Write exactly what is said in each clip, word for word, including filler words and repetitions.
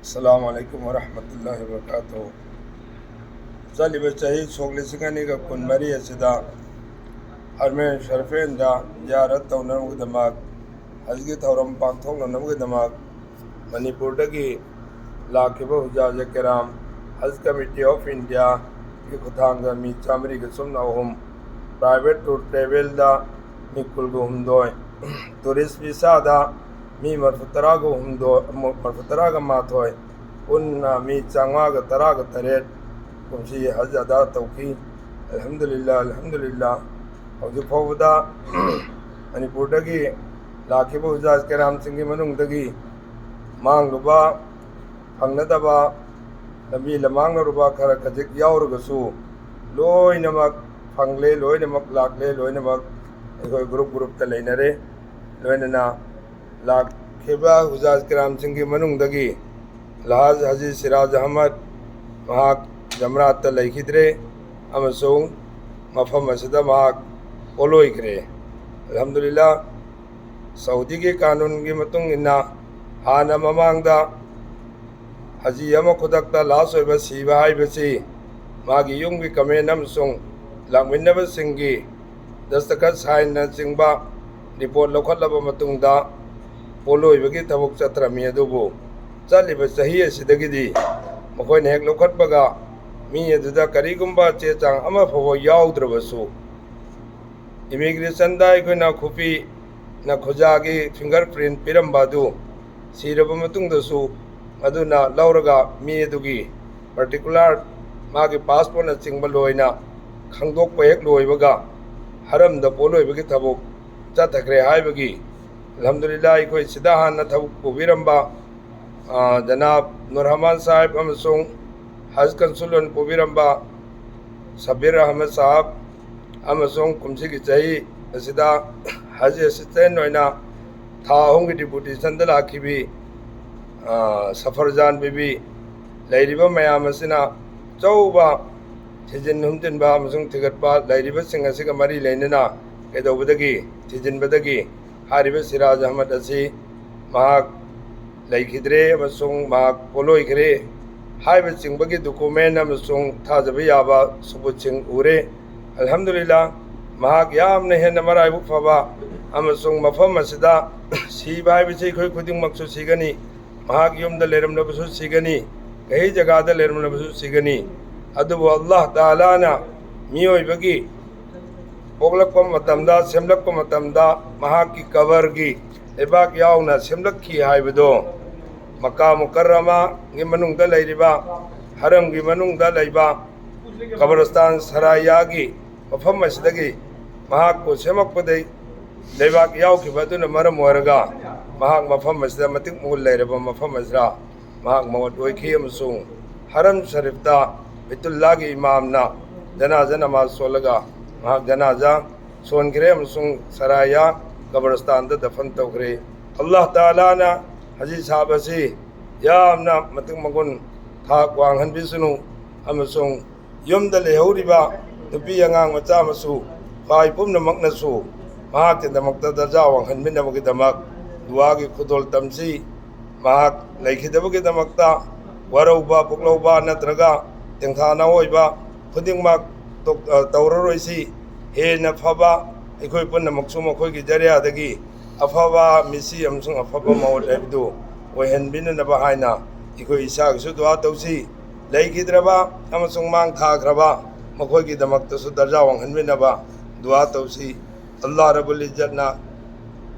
ꯑꯁꯂꯥꯃꯨ ꯑꯂꯥꯏꯀꯨꯝ ꯋꯔꯍꯃꯇꯨꯜꯂꯥꯍꯤ ꯋꯕꯔꯀꯥꯇꯨꯍꯨ꯫ ꯆꯠꯂꯤꯕ ꯆꯍꯤ ꯁꯣꯛ ꯂꯤꯁꯤꯡ ꯑꯅꯤꯒ ꯀꯨꯟꯃꯔꯤ ꯑꯁꯤꯗ ꯍꯔꯃꯦꯟ ꯁꯔꯐꯦꯟꯗ ꯖꯤꯌꯥꯔꯠ ꯇꯧꯅꯕꯒꯤꯗꯃꯛ, ꯍꯖꯒꯤ ꯊꯧꯔꯝ ꯄꯥꯡꯊꯣꯛꯅꯅꯕꯒꯤꯗꯃꯛ ꯃꯅꯤꯄꯨꯔꯗꯒꯤ ꯂꯥꯛꯈꯤꯕ ꯍꯨꯖꯥꯖ ꯀꯦꯔꯥꯝ, ꯍꯖ ꯀꯃꯤꯇꯤ ꯑꯣꯐ ꯏꯟꯗꯤꯌꯥꯒꯤ ꯈꯨꯠꯊꯥꯡꯗ ꯃꯤ ꯆꯥꯃꯔꯤꯒ ꯁꯨꯞꯅ ꯑꯍꯨꯝ, ꯄ꯭ꯔꯥꯏꯚꯦꯠ ꯇꯨꯔ ꯇ꯭ꯔꯦꯚꯦꯜꯗ ꯃꯤ ꯀꯨꯟꯒ ꯍꯨꯝꯗꯣꯏ, ꯇꯨꯔꯤꯁ ꯚꯤꯁꯥꯗ ꯃꯤ ꯃꯔꯐꯨ ꯇꯔꯥꯒ ꯍꯨꯝꯗꯣꯏ, ꯃꯔꯐꯨ ꯇꯔꯥꯒ ꯃꯥꯊꯣꯏ, ꯄꯨꯟꯅ ꯃꯤ ꯆꯥꯝꯃꯉꯥꯒ ꯇꯔꯥꯒ ꯇꯔꯦꯠ ꯀꯨꯝꯁꯤ ꯍꯖ ꯑꯗꯥ ꯇꯧꯈꯤ꯫ ꯑꯜꯍꯝꯗꯨꯂꯤꯜꯂꯥ, ꯑꯜꯍꯝꯗꯨꯂꯤꯜꯂꯥ꯫ ꯍꯧꯖꯤꯛ ꯐꯥꯎꯕꯗ ꯃꯅꯤꯄꯨꯔꯗꯒꯤ ꯂꯥꯛꯈꯤꯕ ꯍꯨꯖꯥꯖ ꯀꯦꯔꯥꯝꯁꯤꯡꯒꯤ ꯃꯅꯨꯡꯗꯒꯤ ꯃꯥꯡꯂꯨꯕ, ꯐꯪꯅꯗꯕ, ꯂꯝꯕꯤ ꯂꯃꯥꯡꯅꯔꯨꯕ ꯈꯔ ꯈꯖꯤꯛ ꯌꯥꯎꯔꯒꯁꯨ, ꯂꯣꯏꯅꯃꯛ ꯐꯪꯂꯦ, ꯂꯣꯏꯅꯃꯛ ꯂꯥꯛꯂꯦ, ꯂꯣꯏꯅꯃꯛ ꯑꯩꯈꯣꯏ ꯒ꯭ꯔꯨꯞ ꯒ꯭ꯔꯨꯞꯇ ꯂꯩꯅꯔꯦ꯫ ꯂꯣꯏꯅꯅ ꯂꯥꯛꯈꯤꯕ ꯍꯨꯖꯥꯖ ꯀꯤꯔꯥꯝꯁꯤꯡꯒꯤ ꯃꯅꯨꯡꯗꯒꯤ ꯂꯍꯥꯖ ꯍꯥꯖꯤ ꯁꯤꯔꯥꯖ ꯑꯍꯃꯗ, ꯃꯍꯥꯛ ꯖꯃꯔꯥꯠꯇ ꯂꯩꯈꯤꯗ꯭ꯔꯦ ꯑꯃꯁꯨꯡ ꯃꯐꯝ ꯑꯁꯤꯗ ꯃꯍꯥꯛ ꯄꯣꯠꯂꯣꯏꯈ꯭ꯔꯦ꯫ ꯑꯜꯍꯝꯗꯨꯂꯤꯜꯂꯥ, ꯁꯥꯎꯗꯤꯒꯤ ꯀꯥꯅꯨꯟꯒꯤ ꯃꯇꯨꯡ ꯏꯟꯅ ꯍꯥꯟꯅ ꯃꯃꯥꯡꯗ ꯍꯥꯖꯤ ꯑꯃ ꯈꯨꯗꯛꯇ ꯂꯥꯁ ꯑꯣꯏꯕ ꯁꯤꯕ ꯍꯥꯏꯕꯁꯤ ꯃꯥꯒꯤ ꯌꯨꯝꯒꯤ ꯀꯃꯦꯟ ꯑꯃꯁꯨꯡ ꯂꯥꯛꯃꯤꯟꯅꯕꯁꯤꯡꯒꯤ ꯗꯁꯇꯈꯠ ꯁꯥꯏꯟꯅꯆꯤꯡꯕ ꯔꯤꯄꯣꯔꯠ ꯂꯧꯈꯠꯂꯕ ꯃꯇꯨꯡꯗ ꯄꯣꯠꯂꯣꯏꯕꯒꯤ ꯊꯕꯛ ꯆꯠꯊꯔꯝꯃꯤ꯫ ꯑꯗꯨꯕꯨ ꯆꯠꯂꯤꯕ ꯆꯍꯤ ꯑꯁꯤꯗꯒꯤꯗꯤ ꯃꯈꯣꯏꯅ ꯍꯦꯛ ꯂꯧꯈꯠꯄꯒ ꯃꯤ ꯑꯗꯨꯗ ꯀꯔꯤꯒꯨꯝꯕ ꯆꯦ ꯆꯥꯡ ꯑꯃ ꯐꯥꯎꯕ ꯌꯥꯎꯗ꯭ꯔꯕꯁꯨ, ꯏꯃꯤꯒ꯭ꯔꯦꯁꯟꯗ ꯑꯩꯈꯣꯏꯅ ꯈꯨꯄꯤ ꯅꯈꯨꯖꯥꯒꯤ ꯐꯤꯡꯒꯔ ꯄ꯭ꯔꯤꯟ ꯄꯤꯔꯝꯕ ꯑꯗꯨ ꯁꯤꯔꯕ ꯃꯇꯨꯡꯗꯁꯨ ꯃꯗꯨꯅ ꯂꯧꯔꯒ ꯃꯤ ꯑꯗꯨꯒꯤ ꯄꯥꯔꯇꯤꯀꯨꯂꯔ ꯃꯥꯒꯤ ꯄꯥꯁꯄꯣꯔꯠꯅꯆꯤꯡꯕ ꯂꯣꯏꯅ ꯈꯪꯗꯣꯛꯄ ꯍꯦꯛ ꯂꯣꯏꯕꯒ ꯍꯔꯝꯗ ꯄꯣꯠꯂꯣꯏꯕꯒꯤ ꯊꯕꯛ ꯆꯠꯊꯈ꯭ꯔꯦ ꯍꯥꯏꯕꯒꯤ, ꯑꯜꯍꯝꯗꯨꯂꯤꯜꯂꯥ, ꯑꯩꯈꯣꯏ ꯁꯤꯗ ꯍꯥꯟꯅ ꯊꯕꯛ ꯄꯨꯕꯤꯔꯝꯕ, ꯑ, ꯖꯅꯥꯕ ꯅꯨꯔ ꯔꯍꯃꯥꯟ ꯁꯥꯍꯦꯕ ꯑꯃꯁꯨꯡ ꯍꯖ ꯀꯟꯁꯨꯂꯦꯟ ꯄꯨꯕꯤꯔꯝꯕ ꯁꯕꯤꯔ ꯑꯍꯃꯗ ꯁꯥꯍꯦꯕ ꯑꯃꯁꯨꯡ ꯀꯨꯝꯁꯤꯒꯤ ꯆꯍꯤ ꯑꯁꯤꯗ ꯍꯖ ꯑꯦꯁꯤꯁꯇꯦꯟ ꯑꯣꯏꯅ ꯊꯥ ꯑꯍꯨꯝꯒꯤ ꯗꯤꯄꯨꯇꯦꯁꯟꯗ ꯂꯥꯛꯈꯤꯕꯤ, ꯑ, ꯁꯐꯔꯖꯥꯟ ꯕꯤꯕꯤ, ꯂꯩꯔꯤꯕ ꯃꯌꯥꯝ ꯑꯁꯤꯅ ꯑꯆꯧꯕ ꯊꯤꯖꯤꯟ ꯍꯨꯝꯖꯤꯟꯕ ꯑꯃꯁꯨꯡ ꯊꯤꯒꯠꯄ ꯂꯩꯔꯤꯕꯁꯤꯡ ꯑꯁꯤꯒ ꯃꯔꯤ ꯂꯩꯅꯅ ꯀꯩꯗꯧꯕꯗꯒꯤ, ꯊꯤꯖꯤꯟꯕꯗꯒꯤ ꯍꯥꯏꯔꯤꯕ ꯁꯤꯔꯥꯖ ꯑꯍꯃꯗ ꯑꯁꯤ ꯃꯍꯥꯛ ꯂꯩꯈꯤꯗ꯭ꯔꯦ ꯑꯃꯁꯨꯡ ꯃꯍꯥꯛ ꯄꯣꯂꯣꯏꯈ꯭ꯔꯦ ꯍꯥꯏꯕꯆꯤꯡꯕꯒꯤ document ꯑꯃꯁꯨꯡ ꯊꯥꯖꯕ ꯌꯥꯕ ꯁꯨꯕꯨꯠꯁꯤꯡ ꯎꯔꯦ꯫ ꯑꯜꯍꯝꯗꯨꯂꯤꯜꯂꯥ, ꯃꯍꯥꯛ ꯌꯥꯝꯅ ꯍꯦꯟꯅ ꯃꯔꯥꯏꯕꯛ ꯐꯕ ꯑꯃꯁꯨꯡ ꯃꯐꯝ ꯑꯁꯤꯗ ꯁꯤꯕ ꯍꯥꯏꯕꯁꯤ ꯑꯩꯈꯣꯏ ꯈꯨꯗꯤꯡꯃꯛꯁꯨ ꯁꯤꯒꯅꯤ꯫ ꯃꯍꯥꯛ ꯌꯨꯝꯗ ꯂꯩꯔꯝꯂꯕꯁꯨ ꯁꯤꯒꯅꯤ, ꯀꯍꯤ ꯖꯒꯥꯗ ꯂꯩꯔꯝꯂꯕꯁꯨ ꯁꯤꯒꯅꯤ꯫ ꯑꯗꯨꯕꯨ ꯑꯜꯂꯥꯍ ꯇꯥꯂꯥꯅ ꯃꯤꯑꯣꯏꯕꯒꯤ ꯄꯣꯛꯂꯛꯄ ꯃꯇꯝꯗ, ꯁꯦꯝꯂꯛꯄ ꯃꯇꯝꯗ ꯃꯍꯥꯛꯀꯤ ꯀꯕꯔꯒꯤ ꯂꯩꯕꯥꯛ ꯌꯥꯎꯅ ꯁꯦꯝꯂꯛꯈꯤ ꯍꯥꯏꯕꯗꯣ, ꯃꯀꯥ ꯃꯨꯀꯔꯔꯃꯥꯒꯤ ꯃꯅꯨꯡꯗ ꯂꯩꯔꯤꯕ, ꯍꯔꯝꯒꯤ ꯃꯅꯨꯡꯗ ꯂꯩꯕ ꯀꯕꯔꯁꯇꯥꯟ ꯁꯔꯥꯌꯥꯒꯤ ꯃꯐꯝ ꯑꯁꯤꯗꯒꯤ ꯃꯍꯥꯛꯄꯨ ꯁꯦꯝꯃꯛꯄꯗꯒꯤ ꯂꯩꯕꯥꯛ ꯌꯥꯎꯈꯤꯕ ꯑꯗꯨꯅ ꯃꯔꯝ ꯑꯣꯏꯔꯒ ꯃꯍꯥꯛ ꯃꯐꯝ ꯑꯁꯤꯗ ꯃꯇꯤꯛ ꯃꯒꯨꯟ ꯂꯩꯔꯕ ꯃꯐꯝ ꯑꯁꯤꯗ ꯃꯍꯥꯛ ꯃꯉꯣꯟ ꯑꯣꯏꯈꯤ ꯑꯃꯁꯨꯡ ꯍꯔꯝ ꯁꯔꯤꯐꯇ, ꯕꯤꯇꯨꯜꯂꯥꯒꯤ ꯏꯃꯥꯝꯅ ꯖꯅꯥꯖꯥ ꯅꯃꯥꯖ ꯁꯣꯜꯂꯒ ꯃꯍꯥꯛ ꯖꯅꯥꯖꯥ ꯁꯣꯟꯈ꯭ꯔꯦ ꯑꯃꯁꯨꯡ ꯁꯔꯥꯌꯥ ꯀꯕꯔꯁꯇꯥꯟꯗ ꯗꯐꯟ ꯇꯧꯈ꯭ꯔꯦ꯫ ꯑꯜꯂꯥꯍ ꯇꯥꯂꯥꯅ ꯍꯖꯤ ꯁꯥꯍꯕ ꯑꯁꯤ ꯌꯥꯝꯅ ꯃꯇꯤꯛ ꯃꯒꯨꯟ ꯊꯥꯛ ꯋꯥꯡꯍꯟꯕꯤꯁꯅꯨ ꯑꯃꯁꯨꯡ ꯌꯨꯝꯗ ꯂꯩꯍꯧꯔꯤꯕ ꯅꯨꯄꯤ ꯑꯉꯥꯡ ꯃꯆꯥ ꯃꯁꯨ ꯈ꯭ꯋꯥꯏ ꯄꯨꯝꯅꯃꯛꯅꯁꯨ ꯃꯍꯥꯛꯀꯤꯗꯃꯛꯇ ꯗꯔꯖꯥ ꯋꯥꯡꯍꯟꯕꯤꯅꯕꯒꯤꯗꯃꯛ ꯗꯨꯋꯥꯒꯤ ꯈꯨꯗꯣꯜ ꯇꯝꯁꯤ꯫ ꯃꯍꯥꯛ ꯂꯩꯈꯤꯗꯕꯒꯤꯗꯃꯛꯇ ꯋꯥꯔꯧꯕ ꯄꯨꯛꯂꯧꯕ ꯅꯠꯇ꯭ꯔꯒ ꯇꯦꯡꯊꯥꯅ ꯑꯣꯏꯕ ꯈꯨꯗꯤꯡꯃꯛ ꯇꯧ-, ꯑ, ꯇꯧꯔꯔꯣꯏꯁꯤ꯫ ꯍꯦꯟꯅ ꯐꯕ ꯑꯩꯈꯣꯏ ꯄꯨꯝꯅꯃꯛꯁꯨ ꯃꯈꯣꯏꯒꯤ ꯖꯔꯤꯌꯥꯗꯒꯤ ꯑꯐꯕ ꯃꯤꯁꯤ ꯑꯃꯁꯨꯡ ꯑꯐꯕ ꯃꯧꯠ ꯍꯥꯏꯕꯗꯨ ꯑꯣꯏꯍꯟꯕꯤꯅꯅꯕ ꯍꯥꯏꯅ ꯑꯩꯈꯣꯏ ꯏꯁꯥꯒꯤꯁꯨ ꯗꯨꯋꯥ ꯇꯧꯁꯤ꯫ ꯂꯩꯈꯤꯗ꯭ꯔꯕ ꯑꯃꯁꯨꯡ ꯃꯥꯡ ꯊꯥꯈ꯭ꯔꯕ ꯃꯈꯣꯏꯒꯤꯗꯃꯛꯇꯁꯨ ꯗꯔꯖꯥ ꯋꯥꯡꯍꯟꯕꯤꯅꯕ ꯗꯨꯋꯥ ꯇꯧꯁꯤ꯫ ꯑꯜꯂꯥꯍ ꯔꯕꯨꯜ ꯏꯖꯠꯅ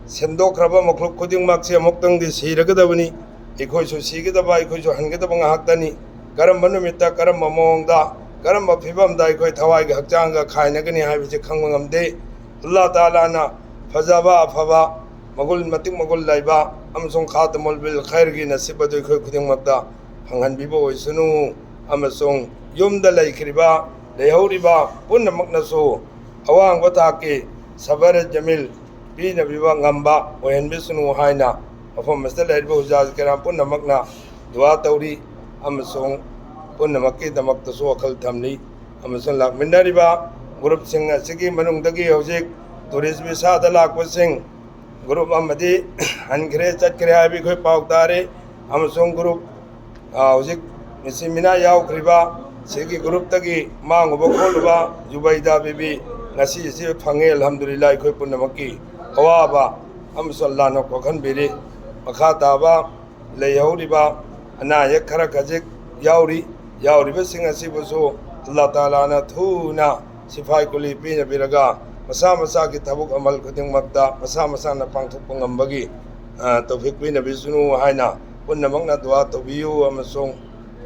ꯁꯦꯝꯗꯣꯛꯈ꯭ꯔꯕ ꯃꯈꯂꯨꯛ ꯈꯨꯗꯤꯡꯃꯛꯁꯦ ꯑꯃꯨꯛꯇꯪꯗꯤ ꯁꯤꯔꯒꯗꯕꯅꯤ꯫ ꯑꯩꯈꯣꯏꯁꯨ ꯁꯤꯒꯗꯕ, ꯑꯩꯈꯣꯏꯁꯨ ꯍꯟꯒꯗꯕ ꯉꯥꯏꯍꯥꯛꯇꯅꯤ꯫ ꯀꯔꯝꯕ ꯅꯨꯃꯤꯠꯇ, ꯀꯔꯝꯕ ꯃꯑꯣꯡꯗ, ꯀꯔꯝꯕ ꯐꯤꯕꯝꯗ ꯑꯩꯈꯣꯏ ꯊꯋꯥꯏꯒ ꯍꯛꯆꯥꯡꯒ ꯈꯥꯏꯅꯒꯅꯤ ꯍꯥꯏꯕꯁꯤ ꯈꯪꯕ ꯉꯝꯗꯦ꯫ ꯑꯜꯂꯥꯍ ꯇꯥꯂꯥꯅ ꯐꯖꯕ, ꯑꯐꯕ, ꯃꯒꯨꯟ, ꯃꯇꯤꯛ ꯃꯒꯨꯟ ꯂꯩꯕ ꯑꯃꯁꯨꯡ ꯈꯥꯇꯃꯨꯜ ꯕꯤꯜ ꯈꯩꯔꯒꯤ ꯅꯁꯤꯕ ꯑꯗꯨ ꯑꯩꯈꯣꯏ ꯈꯨꯗꯤꯡꯃꯛꯇ ꯐꯪꯍꯟꯕꯤꯕ ꯑꯣꯏꯁꯅꯨ꯫ ꯑꯃꯁꯨꯡ ꯌꯨꯝꯗ ꯂꯩꯈ꯭ꯔꯤꯕ, ꯂꯩꯍꯧꯔꯤꯕ ꯄꯨꯝꯅꯃꯛꯅꯁꯨ ꯑꯋꯥꯡꯕ ꯊꯥꯛꯀꯤ ꯁꯕꯔ ꯖꯃꯤꯜ ꯄꯤꯅꯕꯤꯕ ꯉꯝꯕ ꯑꯣꯏꯍꯟꯕꯤꯁꯅꯨ ꯍꯥꯏꯅ ꯃꯐꯝ ꯑꯁꯤꯗ ꯂꯩꯔꯤꯕ ꯍꯨꯖꯥꯖ ꯀꯤꯔꯥꯝ ꯄꯨꯝꯅꯃꯛꯅ ꯗꯨꯋꯥ ꯇꯧꯔꯤ꯫ ꯑꯃꯁꯨꯡ ꯄꯨꯝꯅꯃꯛꯀꯤꯗꯃꯛꯇꯁꯨ ꯋꯥꯈꯜ ꯊꯝꯂꯤ꯫ ꯑꯃꯁꯨꯡ ꯂꯥꯛꯃꯤꯟꯅꯔꯤꯕ ꯒ꯭ꯔꯨꯞꯁꯤꯡ ꯑꯁꯤꯒꯤ ꯃꯅꯨꯡꯗꯒꯤ ꯍꯧꯖꯤꯛ ꯇꯨꯔꯤꯁ ꯚꯤꯁꯥꯗ ꯂꯥꯛꯄꯁꯤꯡ, ꯒ꯭ꯔꯨꯞ ꯑꯃꯗꯤ ꯍꯟꯈ꯭ꯔꯦ, ꯆꯠꯈ꯭ꯔꯦ ꯍꯥꯏꯕ ꯑꯩꯈꯣꯏ ꯄꯥꯎ ꯇꯥꯔꯦ꯫ ꯑꯃꯁꯨꯡ ꯒ꯭ꯔꯨꯞ, ꯑ, ꯍꯧꯖꯤꯛ ꯃꯤꯁꯤ ꯃꯤꯅꯥ ꯌꯥꯎꯈ꯭ꯔꯤꯕ, ꯁꯤꯒꯤ ꯒ꯭ꯔꯨꯞꯇꯒꯤ ꯃꯥꯡꯉꯨꯕ ꯈꯣꯠꯂꯨꯕ ꯖꯨꯕꯩꯗꯥ ꯕꯤꯕꯤ ꯉꯁꯤ ꯑꯁꯤ ꯐꯪꯉꯦ, ꯑꯜꯍꯝꯗꯨꯂꯤꯜꯂꯥ꯫ ꯑꯩꯈꯣꯏ ꯄꯨꯝꯅꯃꯛꯀꯤ ꯑꯋꯥꯕ ꯑꯃꯁꯨ ꯑꯜꯂꯥꯍꯅ ꯀꯣꯛꯍꯟꯕꯤꯔꯤ꯫ ꯃꯈꯥ ꯇꯥꯕ ꯂꯩꯍꯧꯔꯤꯕ ꯑꯅꯥ ꯑꯌꯦꯛ ꯈꯔ ꯈꯖꯤꯛ ꯌꯥꯎꯔꯤ꯫ ꯌꯥꯎꯔꯤꯕꯁꯤꯡ ꯑꯁꯤꯕꯨꯁꯨ ꯑꯜꯂꯥꯍ ꯇꯥꯂꯥꯅ ꯊꯨꯅ ꯁꯤꯐꯥꯏ ꯀꯨꯂꯤ ꯄꯤꯅꯕꯤꯔꯒ, ꯃꯁꯥ ꯃꯁꯥꯒꯤ ꯊꯕꯛ ꯑꯃꯜ ꯈꯨꯗꯤꯡꯃꯛꯇ ꯃꯁꯥ ꯃꯁꯥꯅ ꯄꯥꯡꯊꯣꯛꯄ ꯉꯝꯕꯒꯤ, ꯑ, ꯇꯧꯐꯤꯛ ꯄꯤꯅꯕꯤꯁꯅꯨ ꯍꯥꯏꯅ ꯄꯨꯝꯅꯃꯛꯅ ꯗꯨꯋꯥ ꯇꯧꯕꯤꯌꯨ꯫ ꯑꯃꯁꯨꯡ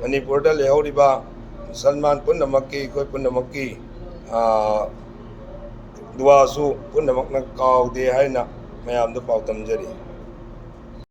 ꯃꯅꯤꯄꯨꯔꯗ ꯂꯩꯍꯧꯔꯤꯕ ꯃꯨꯁꯜꯃꯥꯟ ꯄꯨꯝꯅꯃꯛꯀꯤ, ꯑꯩꯈꯣꯏ ꯄꯨꯝꯅꯃꯛꯀꯤ, ꯑ, ꯗꯨꯋꯥꯁꯨ ꯄꯨꯝꯅꯃꯛꯅ ꯀꯥꯎꯗꯦ ꯍꯥꯏꯅ ꯃꯌꯥꯝꯗ ꯄꯥꯎ ꯇꯝꯖꯔꯤ꯫